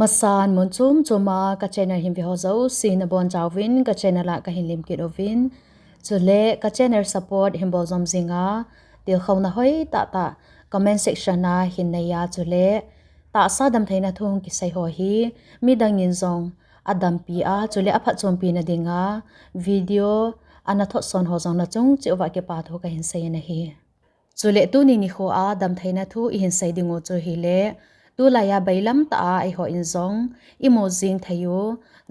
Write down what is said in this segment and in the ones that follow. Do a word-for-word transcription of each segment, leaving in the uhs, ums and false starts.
Asan mun chom chom a ka channel hin ve ho jouse nabonchauvin ka channel a kahin lemkit uvin. Chule ka channel support hin bol jom jinga, tilkhouna hoi tah tah comment section a hin neiya, chule tahsa damtheina thu kisei ho hi midang in jong adampi a, chule aphatchompi na dinga video ana thotson ho jong nachung cheh uva kipa thu kahin sei in ahi. Chule tuni nikho a damtheina thu ihin sei ding u chu hile, tulaiya bailam tah a eiho in jong imu jing thei u,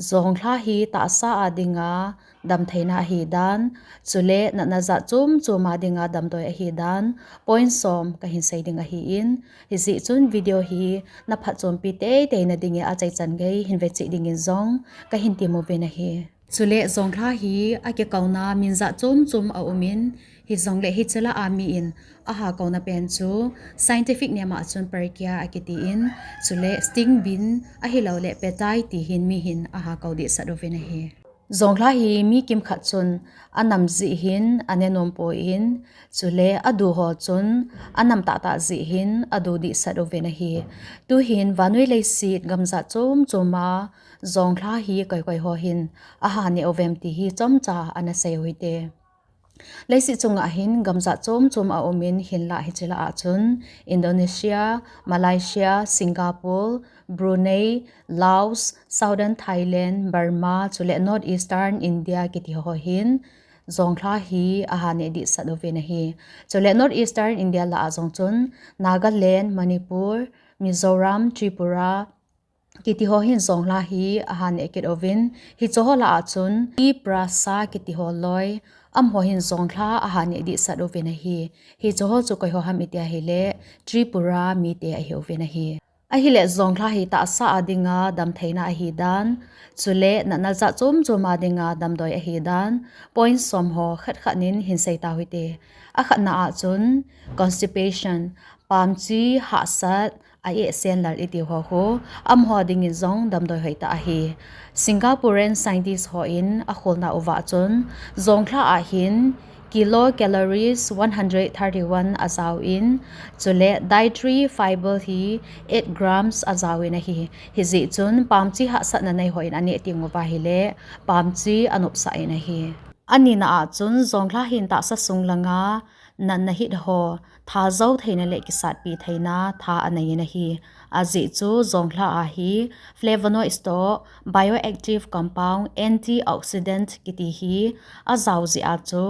jonglha hi tahsa a dinga damtheina ahi dan, chule natna jat chom chom a dinga damdoi ahi dan, point som kahin sei ding ahin, hijeh chun video hi naphatchompi teitei na dingin achaichan gei hin vecheh dingin jong kahin temmu uvin ahi. Chule jonglha hi akikouna min jat chom chom aumin, hijongle hiche lah a mi in aha kouna pen chu scientific name a chun Parkia akitin, chule sting bean ahilouleh petai ti hin mi hin aha kou dehset uvin ahi. Jonglha hi mi kimkhat chun anam jeh hin ane nom poi, chule adu ho chun anam tahtah jeh hin adu dehset uvin ahi. Tuhin vannoi leiset gam jat chom chom a jonglha hi koi koi ho hin aha neh uvem ti hi chomcha ana sei u hite. Leiset chunga hin gam jat chom chom aumin, hinlah hiche lah a chun Indonesia, Malaysia, Singapore, Brunei, Laos, Southern Thailand, Burma, chule North Eastern India kiti ho hin jonglha hi aha neh dehset uvin ahi. Chule North Eastern India lah a jong chun Nagaland, Manipur, Mizoram, Tripura kiti ho hin jonglha hi aha neh kit uvin, hiche ho lah a chun Tiprasa kiti ho loi, amaho hin jonglha aha neh dehset uvin ahi. Hiche ho chu koi ho ham iti ahile, Tripura mite ahiuvin ahi. Ahile jonglha hi tahsa a dinga damtheina ahi dan, chule natna jat chom chom a dinga damdoi ahi dan, point som ho khat khat in hin sei tau hite. Akhatna a chun constipation, pamchi hahsat, a-eh sen lal iti ho khu, amaho dingin jong damdoi hoitah ahi. Singaporean scientist hon akholna uva chun, jonglha a hin kilocalories one hundred thirty-one ajaovin, chule dietary fiber hi eight grams ajaovin ahi. Hijeh chun pamchi hahsatna nei hon aneh teng uva ahile, pamchi anopsah in ahi. Anina a chun jonglha hin tahsa sung langa natna hit ho thajou theina le kisatpi theina tha anei in ahi. Ajeh chu jonglha a hi flavonoids toh bioactive compound, antioxidant kiti hi ajao jeh a chu,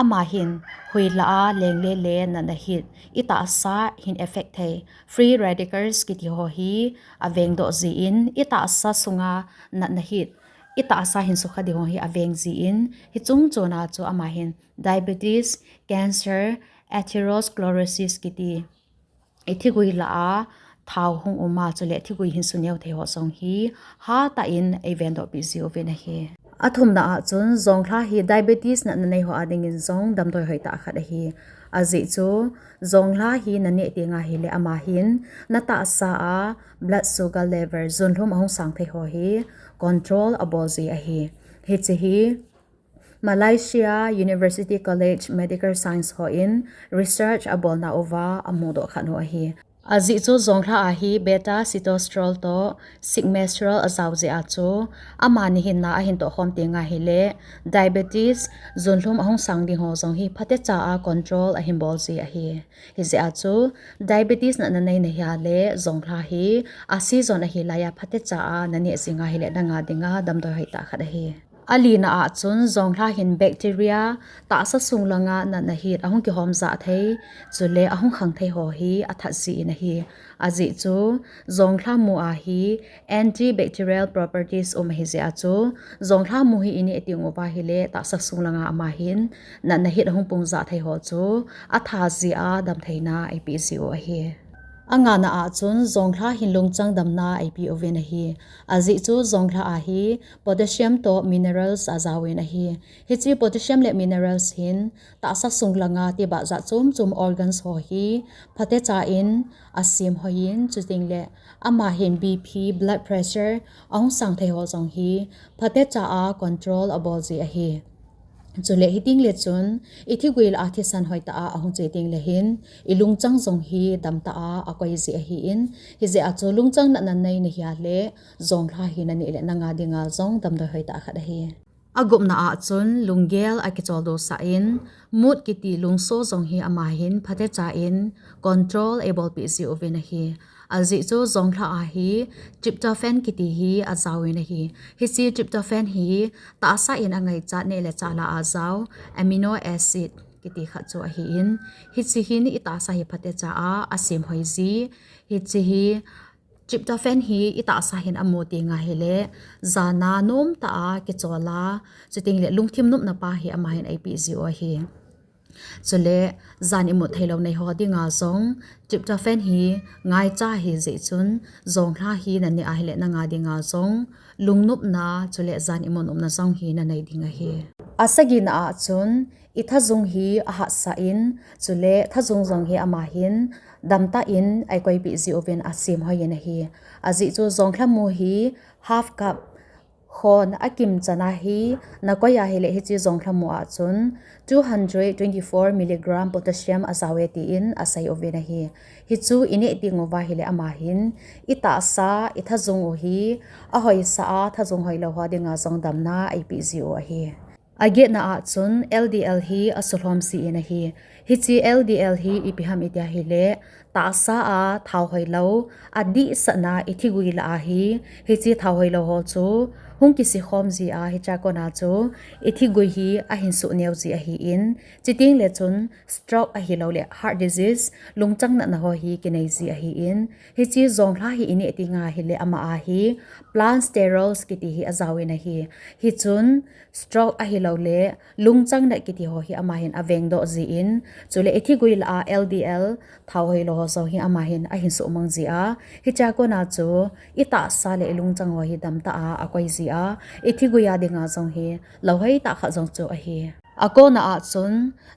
ama hin huilah a lengle le natna hit itahsa hin affect thei free radicals kiti ho hi avengdoh jin, itahsa sunga natna hit itahsa hin sukha ding ho hi aveng jin, hiche chungchon a chu ama hin diabetes, cancer, atherosclerosis kiti ithigui lah a thao hung um a, chule thigui hin suneo thei ho jong hi hatah in eivengdoh peh jiuvin ahi. Athumna a chun jonglha hi diabetes natna nei ho a dingin jong damdoi hoitah khat ahi. Ajeh chu jonglha hi naneh teng ahile, ama hin natahsa a blood sugar level, junlhum ahung sang thei ho hi control abol ji ahi. Hiche hi Malaysia University College Medical Science hon research abolna uva amudoh khat u ahi. Ajeh chu jonglha a hi beta sitosterol toh sigmasterol ajao jeh a chu, amani hinna ahin tohkhom teng ahile, diabetes, junlhum ahung sang ding ho jong hi phatecha a control ahin bol ji ahi. Hijeh a chu diabetes natna neina hia le jonglha hi a season ahi laiya phatecha a naneh jing ahile, nanga dinga damdoi hoitah khat ahi. Alina a chun jonglha hin bacteria, tahsa sung langa natna hit ahung kihom jah thei, chule ahung khang thei ho hi athat jin ahi. Ajeh chu jonglha mu a hi antibacterial properties um ahi jeh a chu, jonglha mu hi ineh teng uva ahile tahsa sung langa ama hin natna hit ahung pung jah thei ho chu atha jeh a damtheina eipeh ji u ahi. Angana a chun jonglha hin lungchang damna eipeh uvin ahi. Ajeh chu jonglha a hi potassium toh minerals ajaovin ahi. Hiche potassium le minerals hin tahsa sung langa tibah jat chom chom organs ho hi phatecha in asem hoi in, chuteng le ama hin B P, blood pressure, ahung sang thei ho jong hi phatecha a control abol ji ahi. Chule hiteng le chun, i thigui lah a thisan hoitah a ahung che teng le hin, i lungchang jong hi damtah a akoi ji ahin, hijeh a chu lungchang natna nei nahi a le, jonglha hi naneh le nanga dinga jong damdoi hoitah khat ahi. Agupna a chun lunggel akicholdo sah in, mood kiti lungso jong hi ama hin phatecha in control eibolpeh ji uvin ahi. Ajeh chu jonglha a hi tryptophan kiti hi ajaovin ahi. Hiche tryptophan hi tahsa in angaichat neh le chah lah a jao amino acid kiti khat chu ahin, hiche hin i tahsa hi phatecha a asemhoi ji. Hiche hi tryptophan hi i tahsa hin amu teng ahile, jana nomtah a kichol a, chuteng le lungthim nopna pa hi ama hin eipeh ji u ahi. Chule jan imut theilou neiho dinga jong tryptophan hi ngaicha ahi jeh chun, jonglha hi naneh ahile nanga dinga jong lungnopna chule jan imut nopna jong hi nanei ding ahi. Asagina a chun, i thajung hi ahatsah in, chule thajung jong hi ama hin damtah in eikoipeh ji uvin asemhoi in ahi. Ajeh chu jonglha mu hi half cup khon akim chana hi nakoi ahile hiche jonglha mu a chun two hundred twenty-four milligram potassium ajao e tin asei uvin ahi. Hichu ineh teng uva ahile ama hin i tahsa, i thajung u hi ahoisah a, thajung hoilou ho dinga jong damna eipeh ji u ahi. Agetna a chun L D L hi asuhlhom ji in ahi. Hiche L D L hi ipi ham iti ahile, tahsa a thao hoilou, adihsatna i thigui lah a hi, hiche thao hoilou ho chu hung kisikhom ji a, hichea kona chu i thigui hi ahin suh neo ji ahin, chuteng le chun stroke ahilou le heart disease, lungchang natna ho hi kinei ji ahin, hiche jonglha hi ineh teng ahile ama a hi plant sterols kiti hi ajaovin ahi. Hichun stroke ahilou le lungchang nat kiti ho hi ama hin avengdoh ji in, chule i thigui lah a L D L thao hoilou ho jong hi ama hin ahin suhmang ji a, hichea kona chu i tahsa le i lungchang ho hi damtah a akoi ji a, i thigui a dinga jong hi lou hoitah khat jong chu ahi. Akona a chun,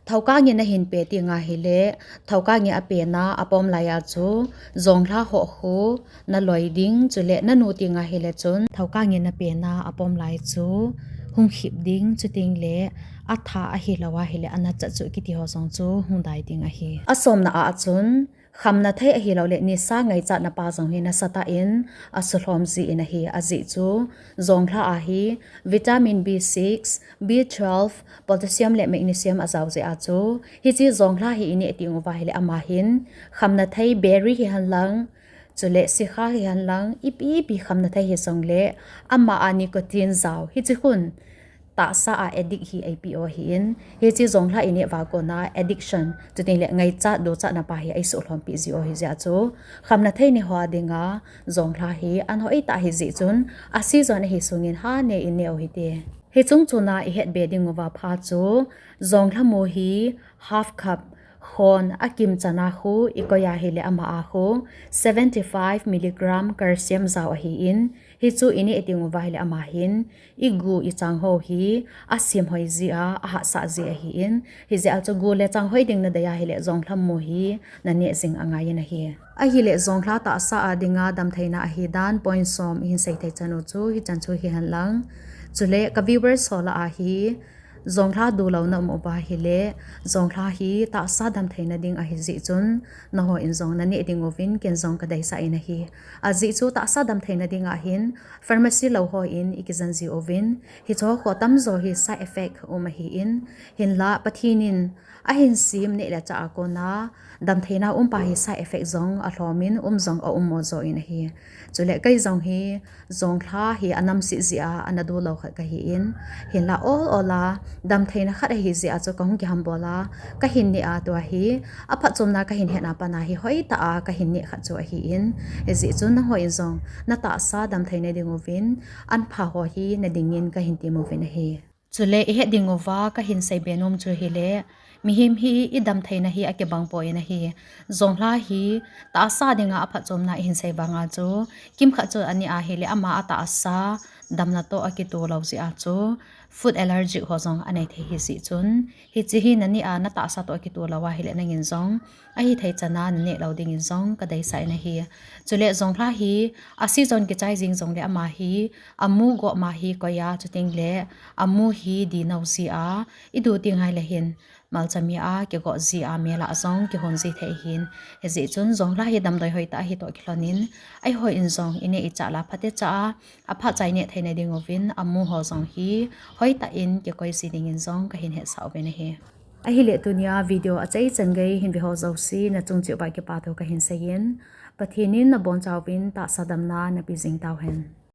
thoukang in nahin pe teng ahile, thoukang in apena apom lai a chu jonglha ho khu naloi ding, chule nanu teng ahile chun thoukang in napena apom lai chu hung khip ding, chuteng le atha ahilou ahile anatcha chu kiti ho jong chu hung dai ding ahi. Asomna a chun, khamna thei ahilou le nisa ngaichatna pa jong hi nasatah in asuhlhom ji in ahi. Ajeh chu jonglha a hi vitamin B six, B twelve, potassium le magnesium ajao jeh a chu, hiche jonglha hi ineh teng uva ahile ama hin khamna thei berry hihen lang, chule sikha hihen lang, ipi ipi khamna thei hijongle ama a nicotine jao, hiche khun tahsa a addict hi eipeh u ahin, hiche jonglha ineh uva kona addiction, chuteng le ngaichat duchatna pa hi eisuhlhom peh ji u ahi jeh a chu, khamna thei neiho a dinga jonglha hi anhoitah ahi jeh chun, a season ahi sungin hane in neh u hite. Hiche chung chuna ihet be ding uva pha chu, jonglha mu hi half cup khon akim chana khu ikoi ahile ama a khu seventy-five milligram calcium jao ahin, hichu ineh teng uva ahile ama hin igu ichang ho hi asemhoi ji a, ahatsah ji ahin, hijeh a chu gu le chang hoi ding nadei ahile jonglha mu hi naneh jing angai in ahi. Ahile jonglha tahsa a dinga damtheina ahidan point som ihin sei thei chan u chu hichan chu hihen lang. Chule ka viewers ho lah a hi, jonglha dulou na um uva ahile, jonglha hi tahsa damtheina ding ahi jeh chun, nangho in jong naneh ding uvin ken jong kadeisah in ahi. Ajeh chu tahsa damtheina dinga hin pharmacy lou hon ikijen ji uvin, hicheho tamjo hi side effect um ahin, hinla Pathen in ahin sem neh le chah a kona damtheina um pa hi side effect jong alhom in, um jong aum mo jo in ahi. Chule kei jong hi jonglha hi anamse jeh a ana dulou khat kahin, hinla ol ol a damtheina khat ahi jeh a chu kahung kihambol a kahin neh a, tua hi aphatchomna kahin hetna a pat a hi hoitah a kahin neh khat chu ahin, hijeh chun nangho in jong natahsa damtheina ding uvin anpha ho hi nading in kahin tem uvin ahi. Chule ihet ding uva kahin sei be nom chu ahile, mihem hi idamtheina hi akibang poi in ahi. Jonglha hi tahsa dinga aphatchomna ihin sei banga chu, kimkhat chu aneh ahile ama a tahsa damna toh akitoh lou jeh a chu, food allergic ho jong anei thei hi jeh chun, hiche hi naneh a natahsa toh kitoh lou ahile nangin jong ahithei chana naneh lou dingin jong kadeisah in ahi. Chule jonglha hi a season kichai jing jongle ama hi amu goh ma hi koi a, chutengle amu hi dinou jeh a idu teng ahile hin malchami a kigoh jeh a mel a jong kihon ji thei ahin. Hijeh chun jonglha hi damdoi hoitah hitoh kilhonin, eihon jong ineh ichah la phatecha a aphat cha ineh theina dinguvin amu ho jong hi hoitah in kikoi ji dingin jong kahin hetsah uvin ahi. Ahile tunia video achaichan gei hin veho jouse nachung cheh uva kipathu kahin seiyin, Pathen in nabonchauvin tahsa damna napeh jing tauhen.